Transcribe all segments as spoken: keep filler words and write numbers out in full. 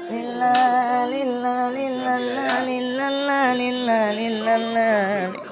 Lila, lila, lila, lila, lila, lila, lila.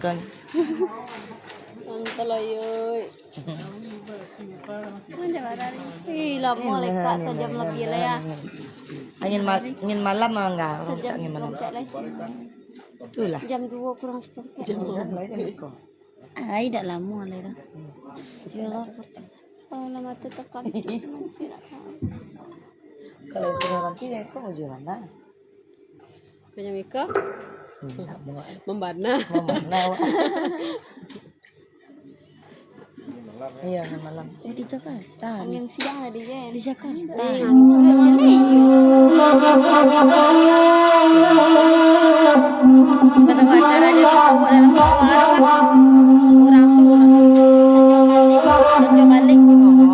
Kan. Mantap lah, yoi. Ih, lamo lah, Kak, sajam labiah lah, yo. Angin ma-, angin malam mah enggak, orang cak angin malam. Sajam saparempek lah. Itulah. Jam duo kurang saparempek. Jam duo lah, jam duo. Ai, dak lamo lai tu. Yo lah, putus. Oh, lah mato takam. Kalau itu nanti, ya, kau mau jualan lah. Punya Mika? Enggak mau. Membana. Membana, Wak. Iya, malam. Eh, di Jakarta. Angin siang tadi je. Di Jakarta. Pas aku acara aja, aku dalam warung, kan. Orang tu lah. Tanjung Balik. Oh.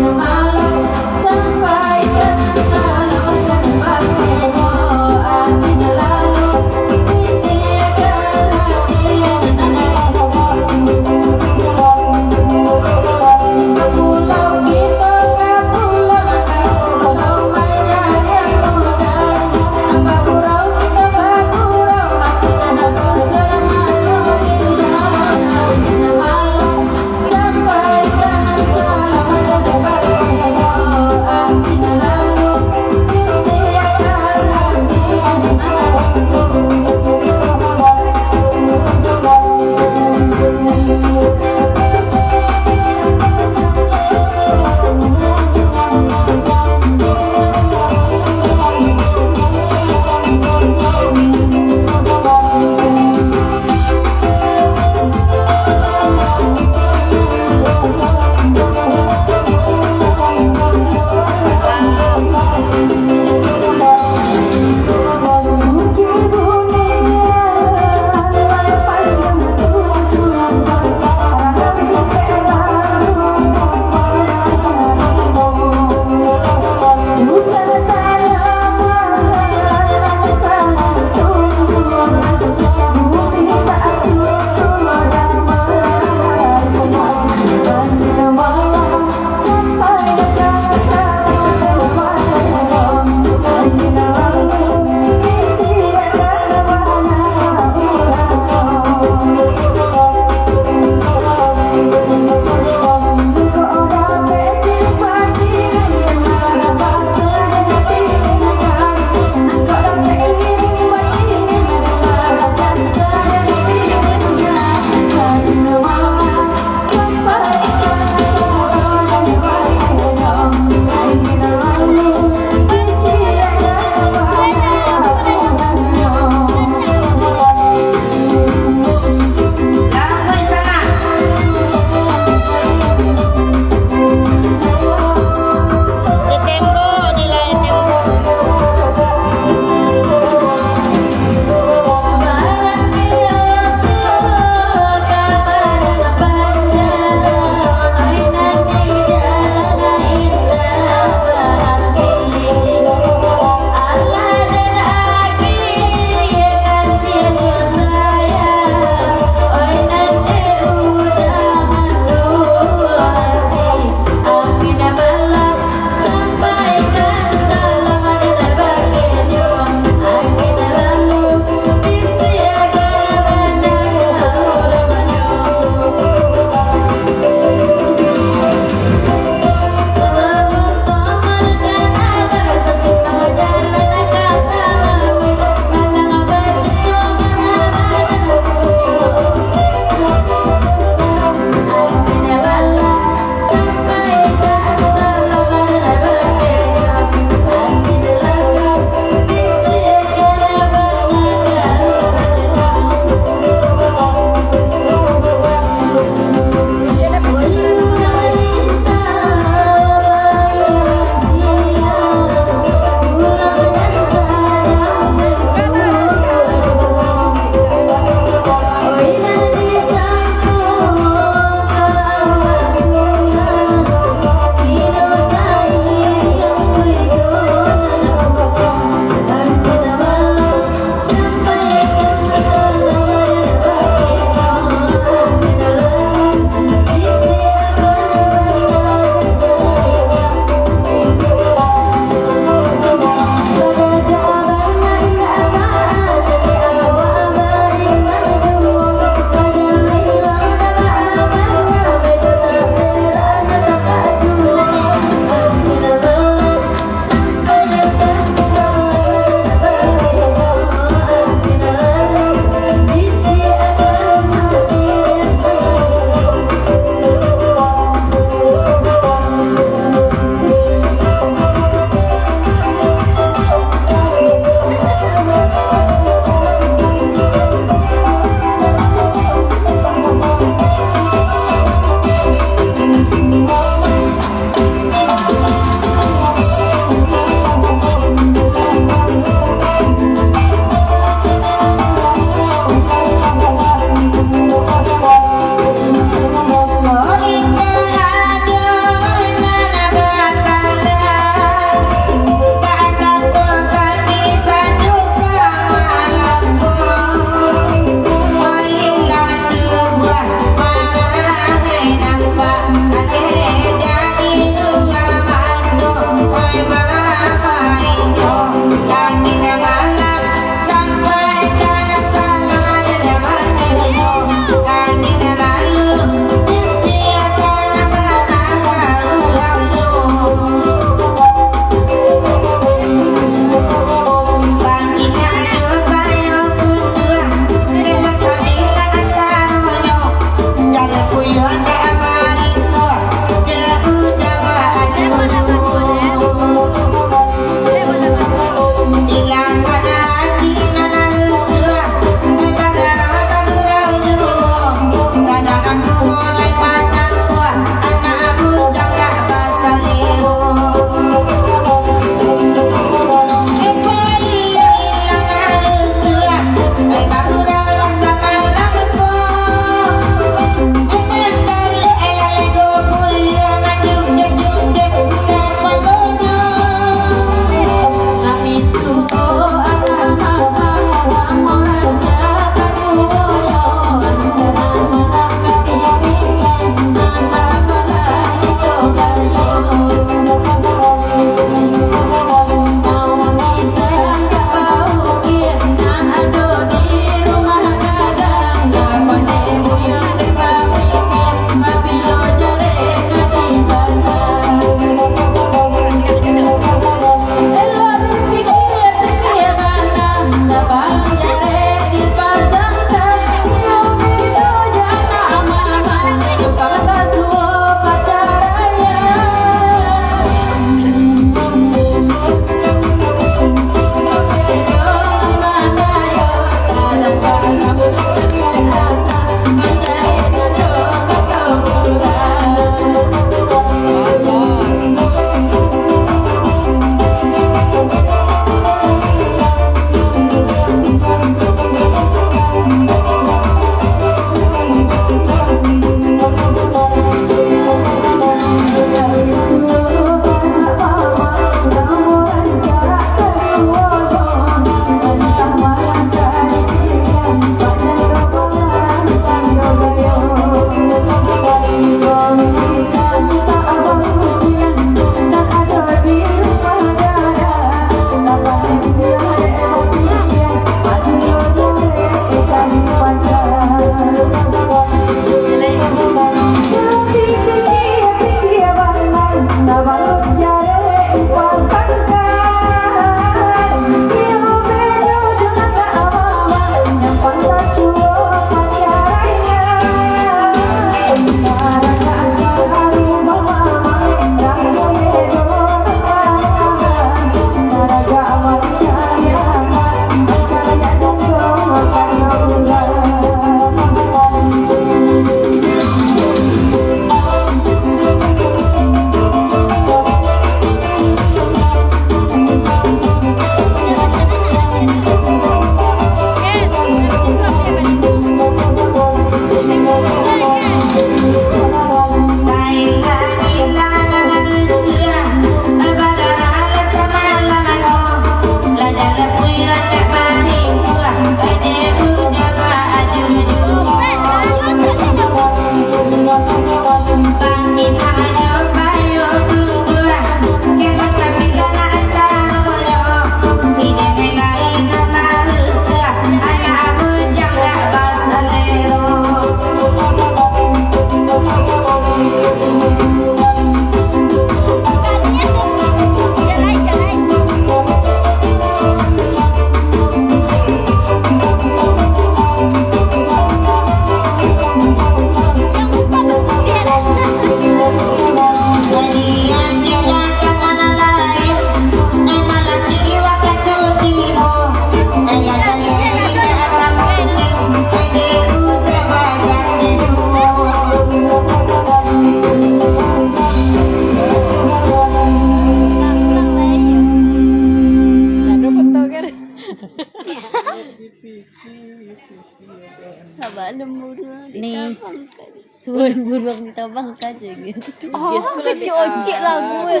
Alam buruang Ni. Ditabangkan. Suan buruang ditabangkan je gitu. Oh, kecil-kecil lagu eh.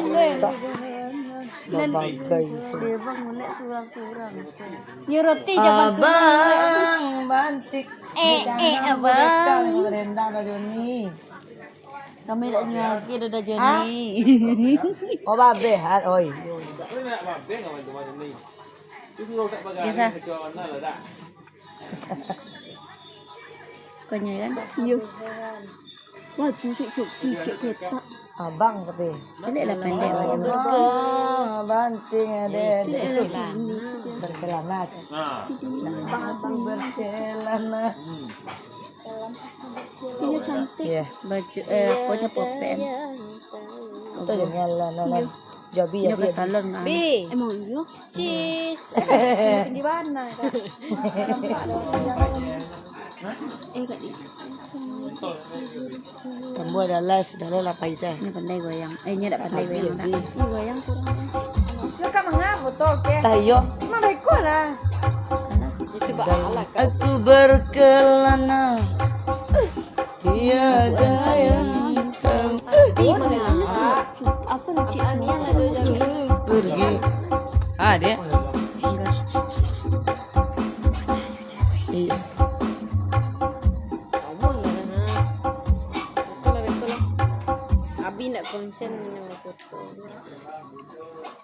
Babagai se. Abang mulai surang-surang. Yo roti je abang. Abang bantik. Eh, eh, abang. Rendang dah Joni. Kami dah dengar lagi dah Joni. Oh, babeh, oi. Kisah. Konyo kan? Iyo. Wah, cicik, cicik, cicik ketak. Abang tapi. Cilik lah pendek macam tu. Oh, banting ada. Cilik lah sini. Berkelana. Abang, abang berkelana. Iyo cantik. Iya. Baju, eh, pokoknya popen. Itu je lah, lah, lah. Jabi, jabi, jabi. Salon kan? Bi. Emang iyo. Cheese. Di mana? Eh, kat dia. Tambah adalah sudahlah lah Faizal. Ini pandai goyang. Eh, ini tak pandai goyang. Ini goyang kurang. Lu kan mengapa tol ke? Tayo. Emang beko lah. Itu bak alat kan. Aku berkelana. Tiada yang tahu. Apa lucu? Pergi. Ah, dia. Iya. Abi nak konsen dengan foto.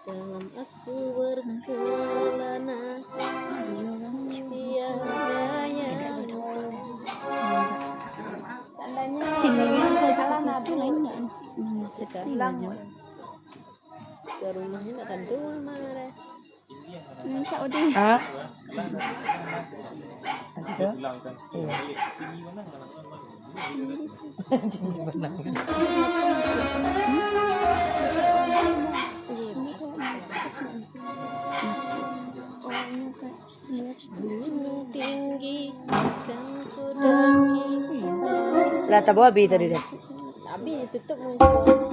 Dalam aku berkelana, tiada yang tahu. Seandainya kalau ada itu lain nggak? Hmm, seksi aja. Ke rumahnya nggak tentu mana deh. Minta udah. Ah. Ada? Iya. Tinggi benang. Tinggi kan ku daki. Lah, tabawa Abi tadi deh. Abi tutup muncul.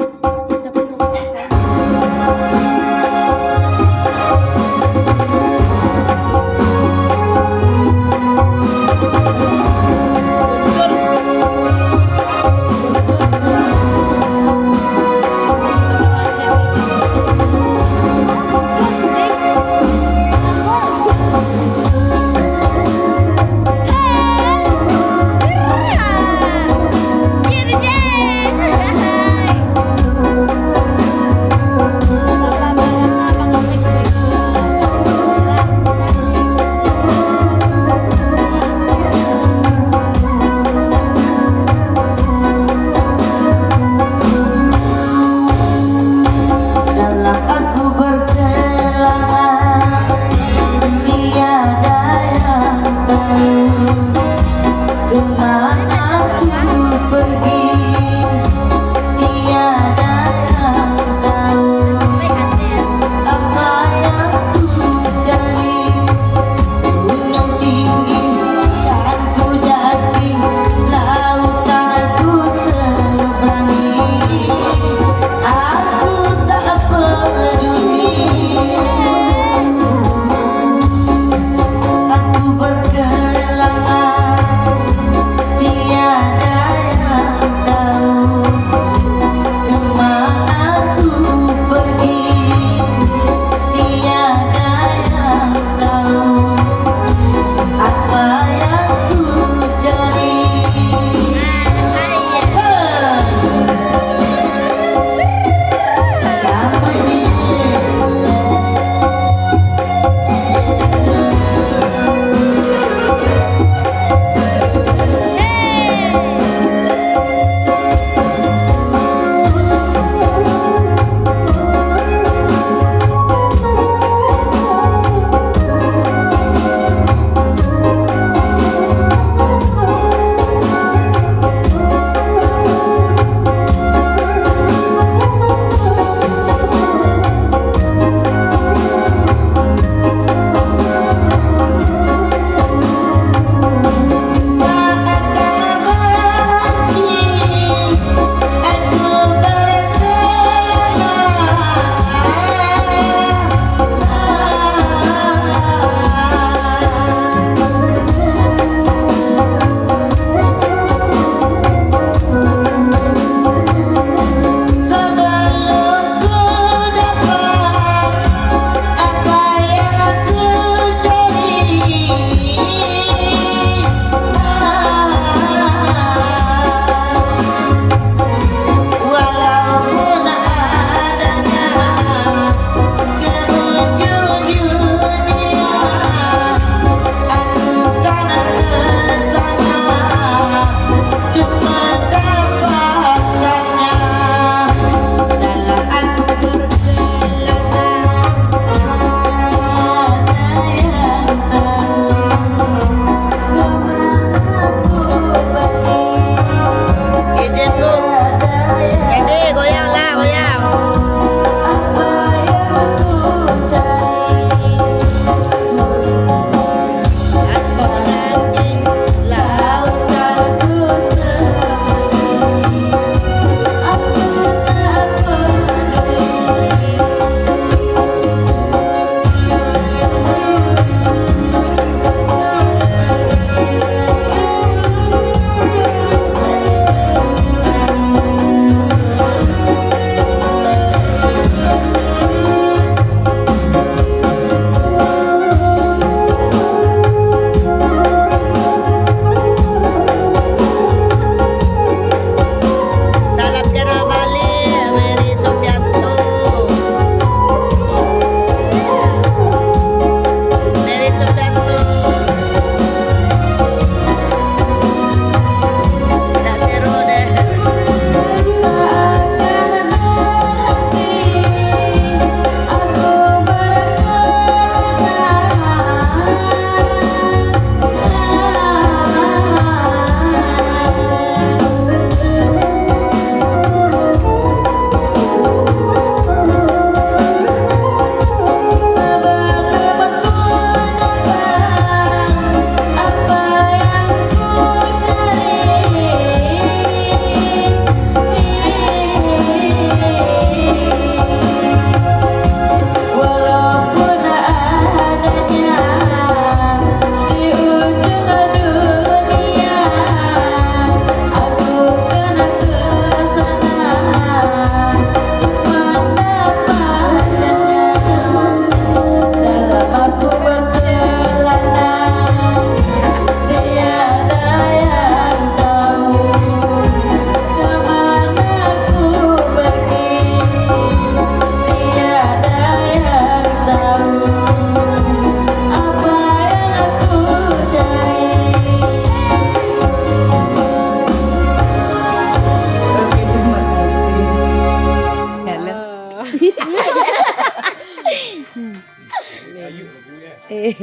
Eh.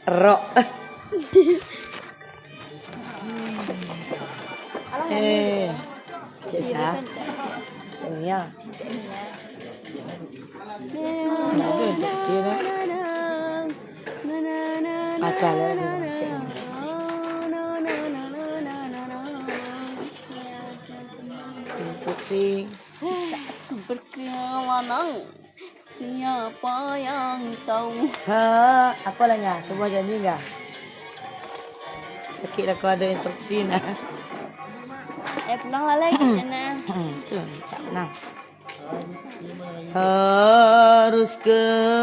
Rok. Eh. Cik Sa. Cik Mia. Ndak ado instruksi dah. Akal lah. Instruksi. Aku berkenalan. Siapa yang tahu? Ha, apo lah nyo? Sabuah janji nggak? Sakik lah kau ado instruksi nah. Eh, pulang lah lagi, nah. Tu, cak nah. Harus ke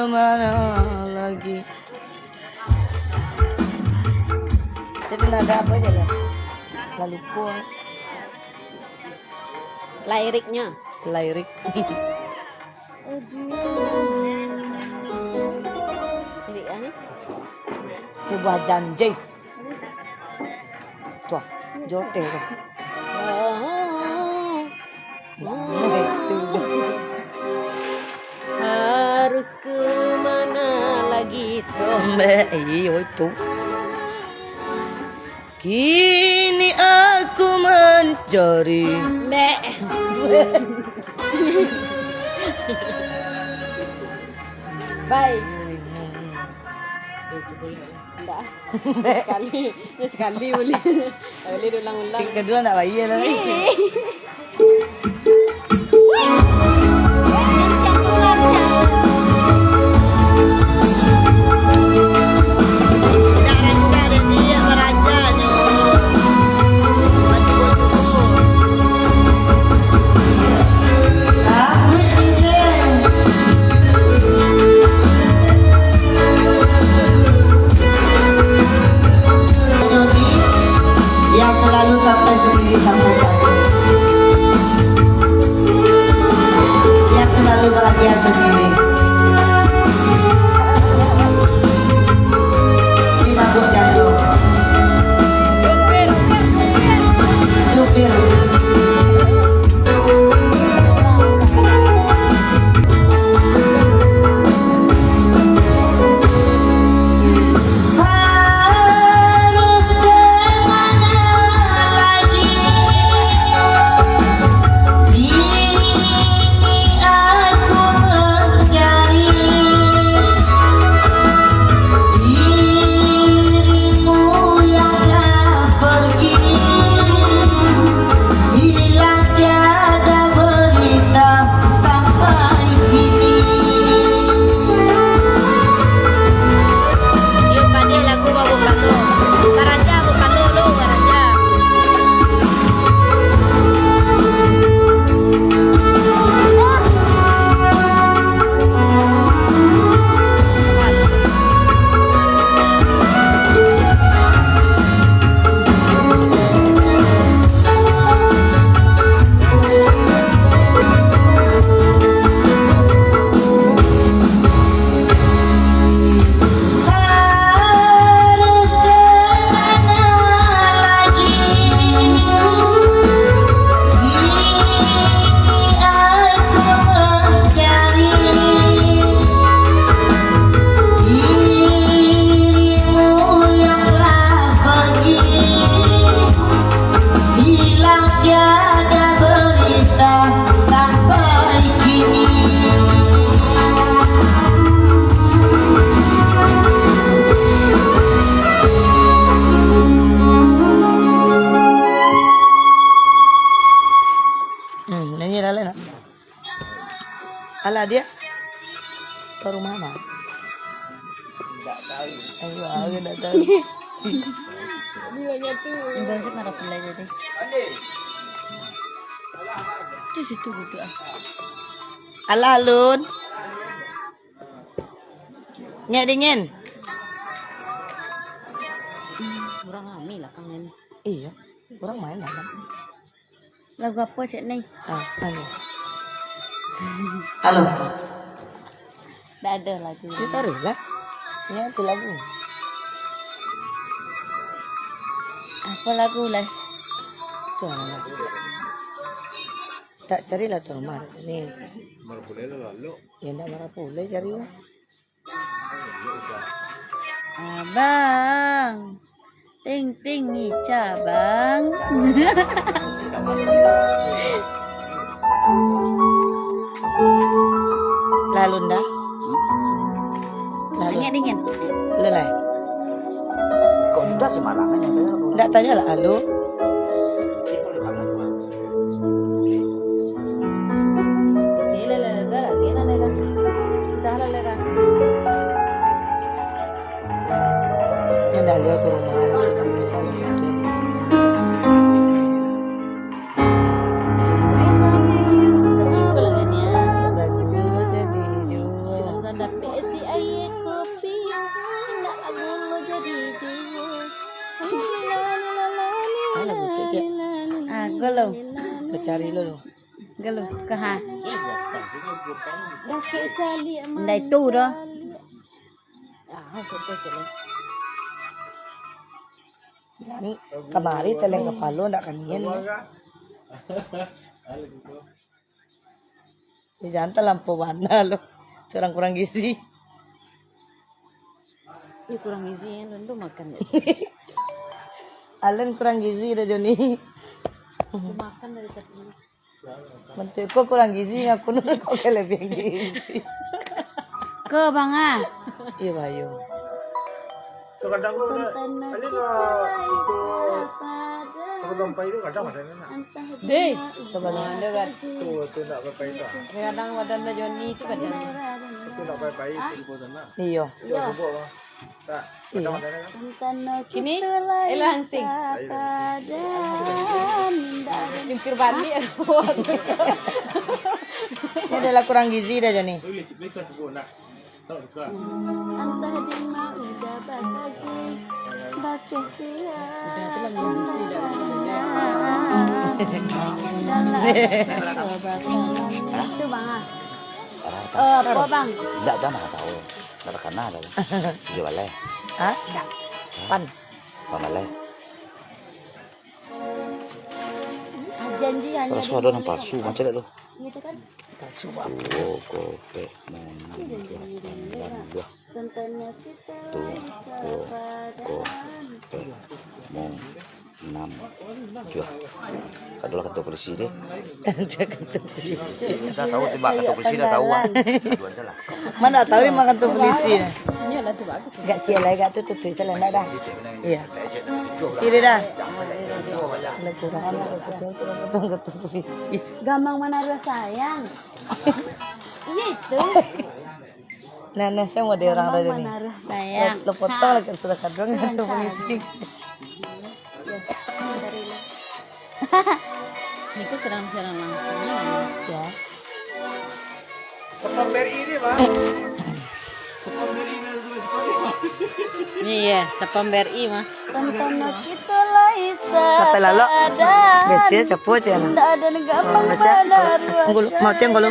mana lagi? Jadi nada apa aja lah? Lah lupa. Liriknya. Lirik. Lirik apa? Sebuah janji. Tuh, jodoh tuh. Oh. Nah, itu. Harus ke mana lagi tuh? Mbak, iyo itu. Kini aku mencari. Mbak. Baik. Ndak. Sekali. Ini sekali boleh. Boleh diulang-ulang. Cik kedua ndak bayar lah. Eh. Yang selalu sampai sendiri sampai saat ini. Yang selalu bahagia sendiri. Di mabuk jatuh. Lupir. Harus kemana lagi? Kini aku mencari dirimu yang telah pergi. Hilang tiada berita sampai kini. Yo, pade lagu Babo Palo. Baraja Babo Palo lo, baraja. Dirimu yang telah pergi, hilang tiada berita sampai kini. Hmm, nyanyi lah, Len. Alah, dia ke rumah mah. Ndak tahu. Ayo, aku ndak tahu. Bilangnya tu. Imbang sih marah pulai tadi. Di situ duduk ah. Alah, Lun. Nyak dingin. Kurang rami lah, Kang, ini. Iya, kurang main lah, Kang. Lagu apo, Cik Nai? Ah, anu. Halo. Ndak ado lagu. Ni taruh lah. Ni tu lagu. Apo lagu lah? Tu lah lagu. Tak carilah tu rumah ni. Marapulai lah, Lok. Ya, ndak marapulai cari lah. Abang. Ting ting ica, Bang. Lalu ndak? Lalu. Angek dingin. Lelai. Kok ndak sembarangan yang tanya, Bang? Ndak tanya lah, Alu. Ini lah, lah, lah, lah, lah, lah. Sudah lah, lah, lah. Ini ndak lihat tu rumah, bisa mungkin. Bagus jadi dua. Rasa dapek si air kopi, nak gulo jadi dua. Alah, bucek, cek. Ah, gulo. Becari lo tu. Gulo, kaha. Ndai tu doh. Ah, betul je lah. Jan, kamari teleng kapalo ndak kanian. Ya, jan talampau bana lo. Surang kurang gizi. Ya, kurang gizi ya, lu makan ya. Alan kurang gizi dah, Joni. Aku makan dari tadi. Mantu ko kurang gizi, aku nurut ko kelebihan gizi. Ko, Bang, ah. Iyo, bayu. Sakadang ko udah, Santana alin kita lah, itu, pada sakadang pai tu kadang ada nak. Antah Deh, di mana sabalah. Anda kan. Tu, tu nak papai tu. Kadang badan dah Joni tu badan. Itu nak papai tu di sana. Iyo. Cuba, cuba, Bang. Iyo. Kini, eh, langsing. Jungkir balik. Ini adalah kurang gizi dah, Joni. Antah di ma udah bakasi, bakeh sia. Itu, Bang, ah. Eh, apa, Bang? Ndak, dah mana tahu. Ndak takana dah. Dia balai. Hah? Ndak. Pan. Pan balai. Ah, janji hanya. Kalau sudah nampak palsu macam tu. Gitu kan? Palsu apa? Duo, kopek, monam, duo, lapan, duo. Tunggu, ko, pe, mo, nam, juah. Kadualah kantua polisi deh. Kantua polisi. Kita tahu timbak kantua polisi dah tahu ah. Dua aja lah. Mana tahu timbak kantua polisi. Gak sia lah, gak tu tutup salah ndak dah. Iya. Sini dah. Kalau kurang anak, kantua polisi. Gamang manaruah sayang. Iya itu. Nah, nah, saya mau derang tadi ni. Lo, lo potong lagi sudah kadung itu pengisi. Ini tuh serang-serang langsung. Ya. Satpam B R I ni, Bang. Satpam B R I ni, Bang. Iya, Satpam B R I mah. Tantang kita lai. Kata lalok. Biasa siapa cak? Ndak ada negara mana. Mau tiang kalau.